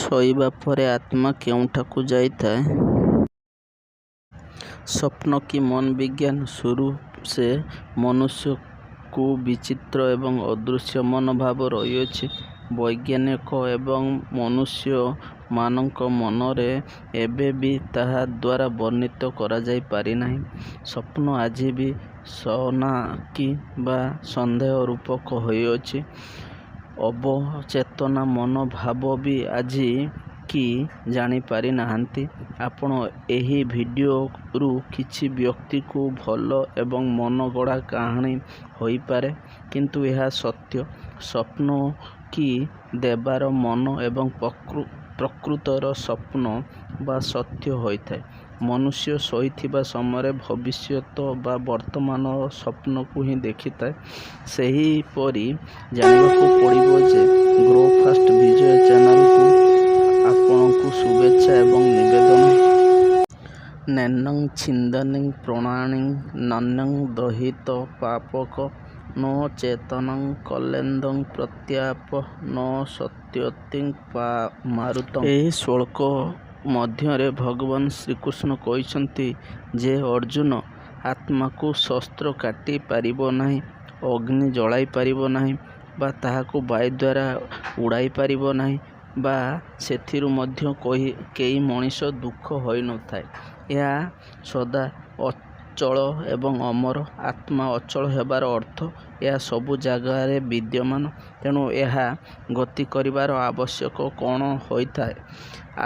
ଶୋଇବା ପରେ ଆତ୍ମା କେଉଁଠାକୁ ଯାଇଥାଏ? ସ୍ୱପ୍ନ କି ମନ ବିଜ୍ଞାନ ଶୁରୁ ସେ ମନୁଷ୍ୟ କୁ ବିଚିତ୍ର ଏବଂ ଅଦୃଶ୍ୟ ମନୋଭାବ ରହିଅଛି। ବୈଜ୍ଞାନିକ ଏବଂ ମନୁଷ୍ୟ ମାନଙ୍କ ମନରେ ଏବେ ବି ତାହା ଦ୍ୱାରା ବର୍ଣ୍ଣିତ କରାଯାଇ ପାରିନାହିଁ। ସ୍ୱପ୍ନ ଆଜି ବି ସନାକୀ ବା ସନ୍ଦେହ ରୂପକ ହୋଇଅଛି। ଅବଚେତନ ମନୋଭାବ ବି ଆଜି କି ଜାଣିପାରି ନାହାନ୍ତି। ଆପଣ ଏହି ଭିଡିଓରୁ କିଛି ବ୍ୟକ୍ତିକୁ ଭଲ ଏବଂ ମନଗଢା କାହାଣୀ ହୋଇପାରେ, କିନ୍ତୁ ଏହା ସତ୍ୟ। ସ୍ୱପ୍ନ କି ଦେବାର ମନ ଏବଂ ପ୍ରକୃତର ସ୍ୱପ୍ନ ବା ସତ୍ୟ ହୋଇଥାଏ। ମନୁଷ୍ୟ ଶୋଇଥିବା ସମୟରେ ଭବିଷ୍ୟତ ବା ବର୍ତ୍ତମାନର ସ୍ୱପ୍ନକୁ ହିଁ ଦେଖିଥାଏ। ସେହିପରି ଜାଣିବାକୁ ପଡିବ ଯେ ଗ୍ରୋ ଫାଷ୍ଟ ବିଜୟ ଚ୍ୟାନେଲକୁ ଆପଣଙ୍କୁ ଶୁଭେଚ୍ଛା ଏବଂ ନିବେଦନ। ନୈନଂ ଛିନ୍ଦନ୍ତି ପ୍ରାଣିନୋ ନୈନଂ ଦହତି ପାବକ। ନ ଚୈନଂ କ୍ଲେଦୟତି ପ୍ରତ୍ୟାପୋ ନ ଶୋଷୟତି ମାରୁତଃ। ଏହି ଶ୍ଳୋକ ମଧ୍ୟରେ ଭଗବାନ ଶ୍ରୀକୃଷ୍ଣ କହିଛନ୍ତି ଯେ ଅର୍ଜୁନ! ଆତ୍ମାକୁ ଶସ୍ତ୍ର କାଟି ପାରିବ ନାହିଁ, ଅଗ୍ନି ଜଳାଇ ପାରିବ ନାହିଁ ବା ତାହାକୁ ବାୟୁ ଦ୍ୱାରା ଉଡାଇ ପାରିବ ନାହିଁ ବା ସେଥିରୁ ମଧ୍ୟ କେହି ମଣିଷ ଦୁଃଖ ହୋଇନଥାଏ। ଏହା ସଦା ଅଚଳ ଏବଂ ଅମର। ଆତ୍ମା ଅଚଳ ହେବାର ଅର୍ଥ ଏହା ସବୁ ଜାଗାରେ ବିଦ୍ୟମାନ, ତେଣୁ ଏହା ଗତି କରିବାର ଆବଶ୍ୟକ କଣ ହୋଇଥାଏ।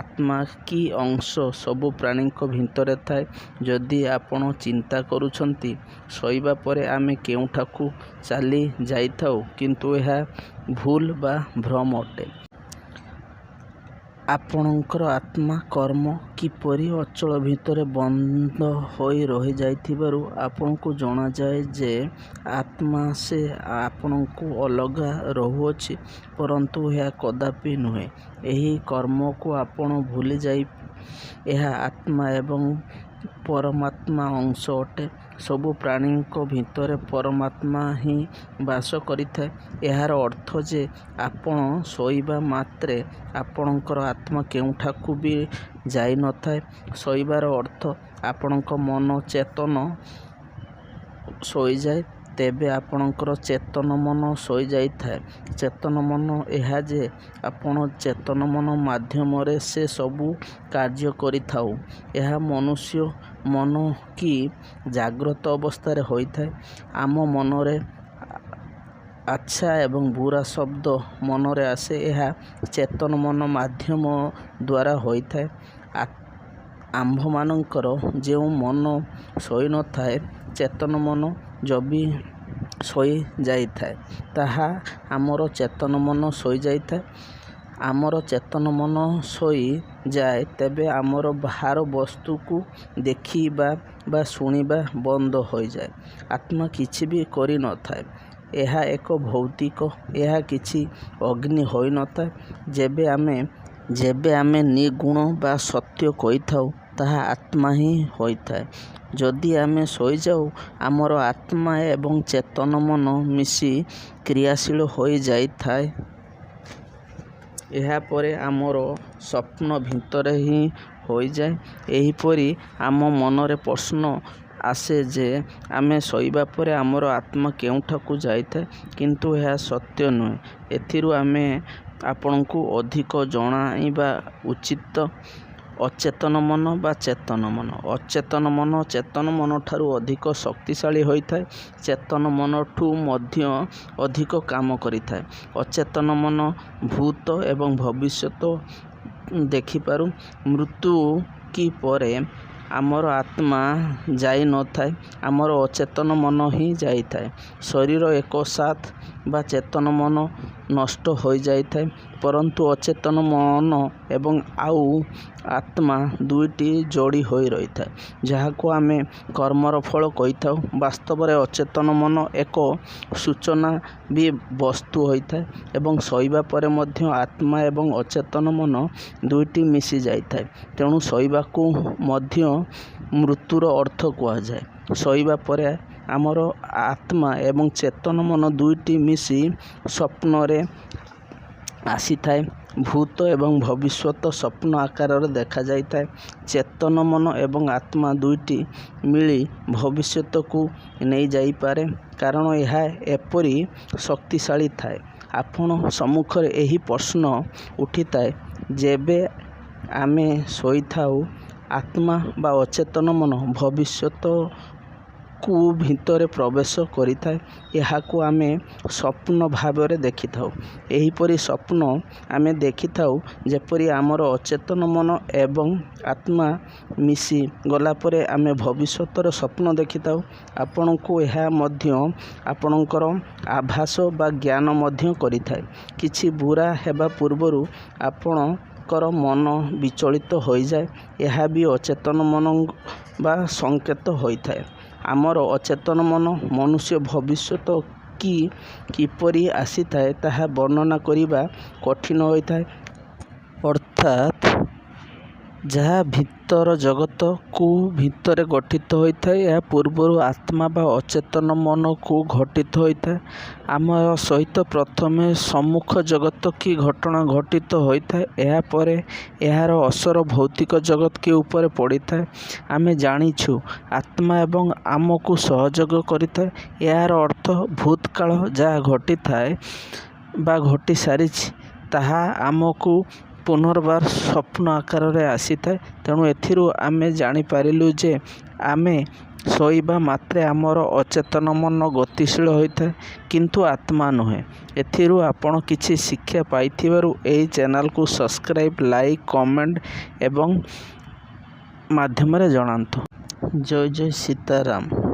ଆତ୍ମା କି ଅଂଶ ସବୁ ପ୍ରାଣୀଙ୍କ ଭିତରେ ଥାଏ। ଯଦି ଆପଣ ଚିନ୍ତା କରୁଛନ୍ତି ଶୋଇବା ପରେ ଆମେ କେଉଁଠାକୁ ଚାଲି ଯାଇଥାଉ, କିନ୍ତୁ ଏହା ଭୁଲ ବା ଭ୍ରମ ଅଟେ। ଆପଣଙ୍କର ଆତ୍ମା କର୍ମ କିପରି ଅଚଳ ଭିତରେ ବନ୍ଦ ହୋଇ ରହିଯାଇଥିବାରୁ ଆପଣଙ୍କୁ ଜଣାଯାଏ ଯେ ଆତ୍ମା ସେ ଆପଣଙ୍କୁ ଅଲଗା ରହୁଅଛି, ପରନ୍ତୁ ଏହା କଦାପି ନୁହେଁ। ଏହି କର୍ମକୁ ଆପଣ ଭୁଲି ଯାଇ ଏହା ଆତ୍ମା ଏବଂ ପରମାତ୍ମା ଅଂଶ ଅଟେ। ସବୁ ପ୍ରାଣୀଙ୍କ ଭିତରେ ପରମାତ୍ମା ହିଁ ବାସ କରିଥାଏ। ଏହାର ଅର୍ଥ ଯେ ଆପଣ ଶୋଇବା ମାତ୍ରେ ଆପଣଙ୍କର ଆତ୍ମା କେଉଁଠାକୁ ବି ଯାଇନଥାଏ। ଶୋଇବାର ଅର୍ଥ ଆପଣଙ୍କ ମନ ଚେତନ ଶୋଇଯାଏ। ତେବେ ଆପଣଙ୍କର ଚେତନ ମନ ଶୋଇଯାଇଥାଏ। ଚେତନ ମନ ଏହା ଯେ ଆପଣ ଚେତନ ମନ ମାଧ୍ୟମରେ ସେ ସବୁ କାର୍ଯ୍ୟ କରିଥାଉ। ଏହା ମନୁଷ୍ୟ ମନ କି ଜାଗ୍ରତ ଅବସ୍ଥାରେ ହୋଇଥାଏ। ଆମ ମନରେ ଆଚ୍ଛା ଏବଂ ବୁରା ଶବ୍ଦ ମନରେ ଆସେ, ଏହା ଚେତନ ମନ ମାଧ୍ୟମ ଦ୍ୱାରା ହୋଇଥାଏ। ଆମ୍ଭମାନଙ୍କର ଯେଉଁ ମନ ଶୋଇନଥାଏ, ଚେତନ ମନ ଯବି ଶୋଇଯାଇଥାଏ, ତାହା ଆମର ଚେତନ ମନ ଶୋଇଯାଇଥାଏ। ଆମର ଚେତନ ମନ ଶୋଇଯାଏ, ତେବେ ଆମର ବାହାର ବସ୍ତୁକୁ ଦେଖିବା ବା ଶୁଣିବା ବନ୍ଦ ହୋଇଯାଏ। ଆତ୍ମା କିଛି ବି କରିନଥାଏ। ଏହା ଏକ ଭୌତିକ, ଏହା କିଛି ଅଗ୍ନି ହୋଇନଥାଏ। ଯେବେ ଆମେ ନିର୍ଗୁଣ ବା ସତ୍ୟ କହିଥାଉ, ତାହା ଆତ୍ମା ହିଁ ହୋଇଥାଏ। ଯଦି ଆମେ ଶୋଇଯାଉ, ଆମର ଆତ୍ମା ଏବଂ ଚେତନ ମନ ମିଶି କ୍ରିୟାଶୀଳ ହୋଇଯାଇଥାଏ। ଏହା ପରେ ଆମର ସ୍ୱପ୍ନ ଭିତରେ ହିଁ ହୋଇଯାଏ। ଏହିପରି ଆମ ମନରେ ପ୍ରଶ୍ନ ଆସେ ଯେ ଆମେ ଶୋଇବା ପରେ ଆମର ଆତ୍ମା କେଉଁଠାକୁ ଯାଇଥାଏ, କିନ୍ତୁ ଏହା ସତ୍ୟ ନୁହେଁ। ଏଥିରୁ ଆମେ ଆପଣଙ୍କୁ ଅଧିକ ଜଣାଇବା ଉଚିତ। ଅଚେତନ ମନ ବା ଚେତନ ମନ। ଅଚେତନ ମନ ଚେତନ ମନଠାରୁ ଅଧିକ ଶକ୍ତିଶାଳୀ ହୋଇଥାଏ, ଚେତନ ମନଠୁ ମଧ୍ୟ ଅଧିକ କାମ କରିଥାଏ। ଅଚେତନ ମନ ଭୂତ ଏବଂ ଭବିଷ୍ୟତ ଦେଖିପାରୁ। ମୃତ୍ୟୁ କି ପରେ ଆମର ଆତ୍ମା ଯାଇନଥାଏ, ଆମର ଅଚେତନ ମନ ହିଁ ଯାଇଥାଏ। ଶରୀର ଏକ ସାଥ ବା ଚେତନ ମନ ନଷ୍ଟ ହୋଇଯାଇଥାଏ, ପରନ୍ତୁ ଅଚେତନ ମନ ଏବଂ ଆଉ ଆତ୍ମା ଦୁଇଟି ଯୋଡ଼ି ହୋଇ ରହିଥାଏ, ଯାହାକୁ ଆମେ କର୍ମର ଫଳ କହିଥାଉ। ବାସ୍ତବରେ ଅଚେତନ ମନ ଏକ ସୂଚନା ବି ବସ୍ତୁ ହୋଇଥାଏ ଏବଂ ଶୋଇବା ପରେ ମଧ୍ୟ ଆତ୍ମା ଏବଂ ଅଚେତନ ମନ ଦୁଇଟି ମିଶି ଯାଇଥାଏ। ତେଣୁ ଶୋଇବାକୁ ମଧ୍ୟ ମୃତ୍ୟୁର ଅର୍ଥ କୁହାଯାଏ। ଶୋଇବା ପରେ ଆମର ଆତ୍ମା ଏବଂ ଚେତନ ମନ ଦୁଇଟି ମିଶି ସ୍ୱପ୍ନରେ ଆସିଥାଏ। ଭୂତ ଏବଂ ଭବିଷ୍ୟତ ସ୍ୱପ୍ନ ଆକାରରେ ଦେଖାଯାଇଥାଏ। ଚେତନ ମନ ଏବଂ ଆତ୍ମା ଦୁଇଟି ମିଳି ଭବିଷ୍ୟତକୁ ନେଇଯାଇପାରେ, କାରଣ ଏହା ଏପରି ଶକ୍ତିଶାଳୀ ଥାଏ। ଆପଣ ସମ୍ମୁଖରେ ଏହି ପ୍ରଶ୍ନ ଉଠିଥାଏ, ଯେବେ ଆମେ ଶୋଇଥାଉ, ଆତ୍ମା ବା ଅଚେତନ ମନ ଭବିଷ୍ୟତକୁ ଭିତରେ ପ୍ରବେଶ କରିଥାଏ। ଏହାକୁ ଆମେ ସ୍ୱପ୍ନ ଭାବରେ ଦେଖିଥାଉ। ଏହିପରି ସ୍ୱପ୍ନ ଆମେ ଦେଖିଥାଉ, ଯେପରି ଆମର ଅଚେତନ ମନ ଏବଂ ଆତ୍ମା ମିଶି ଗଲାପରେ ଆମେ ଭବିଷ୍ୟତର ସ୍ୱପ୍ନ ଦେଖିଥାଉ। ଆପଣଙ୍କୁ ଏହା ମଧ୍ୟ ଆପଣଙ୍କର ଆଭାସ ବା ଜ୍ଞାନ ମଧ୍ୟ କରିଥାଏ। କିଛି ବୁରା ହେବା ପୂର୍ବରୁ ଆପଣଙ୍କର ମନ ବିଚଳିତ ହୋଇଯାଏ। ଏହା ବି ଅଚେତନ ମନ ବା ସଂକେତ ହୋଇଥାଏ। ଆମର ଅଚେତନ ମନ ମନୁଷ୍ୟ ଭବିଷ୍ୟତ କି କିପରି ଆସିଥାଏ, ତାହା ବର୍ଣ୍ଣନା କରିବା କଠିନ ହୋଇଥାଏ। ଅର୍ଥାତ୍ ଯାହା ଭିତର ଜଗତ କୁ ଭିତରେ ଗଠିତ ହୋଇଥାଏ। ଏହା ପୂର୍ବରୁ ଆତ୍ମା ବା ଅଚେତନ ମନକୁ ଘଟିତ ହୋଇଥାଏ। ଆମ ସହିତ ପ୍ରଥମେ ସମ୍ମୁଖ ଜଗତ କି ଘଟଣା ଘଟିତ ହୋଇଥାଏ। ଏହା ପରେ ଏହାର ଅସର ଭୌତିକ ଜଗତ କି ଉପରେ ପଡ଼ିଥାଏ। ଆମେ ଜାଣିଛୁ ଆତ୍ମା ଏବଂ ଆମକୁ ସହଯୋଗ କରିଥାଏ। ଏହାର ଅର୍ଥ ଭୂତକାଳ ଯାହା ଘଟିଥାଏ ବା ଘଟି ସାରିଛି, ତାହା ଆମକୁ ପୁନର୍ବାର ସ୍ୱପ୍ନ ଆକାରରେ ଆସିଥାଏ। ତେଣୁ ଏଥିରୁ ଆମେ ଜାଣିପାରିଲୁ ଯେ ଆମେ ଶୋଇବା ମାତ୍ରେ ଆମର ଅଚେତନ ମନ ଗତିଶୀଳ ହୋଇଥାଏ, କିନ୍ତୁ ଆତ୍ମା ନୁହେଁ। ଏଥିରୁ ଆପଣ କିଛି ଶିକ୍ଷା ପାଇଥିବାରୁ ଏହି ଚ୍ୟାନେଲକୁ ସବସ୍କ୍ରାଇବ୍, ଲାଇକ୍, କମେଣ୍ଟ ଏବଂ ମାଧ୍ୟମରେ ଜଣାନ୍ତୁ। ଜୟ ଜୟ ସୀତାରାମ।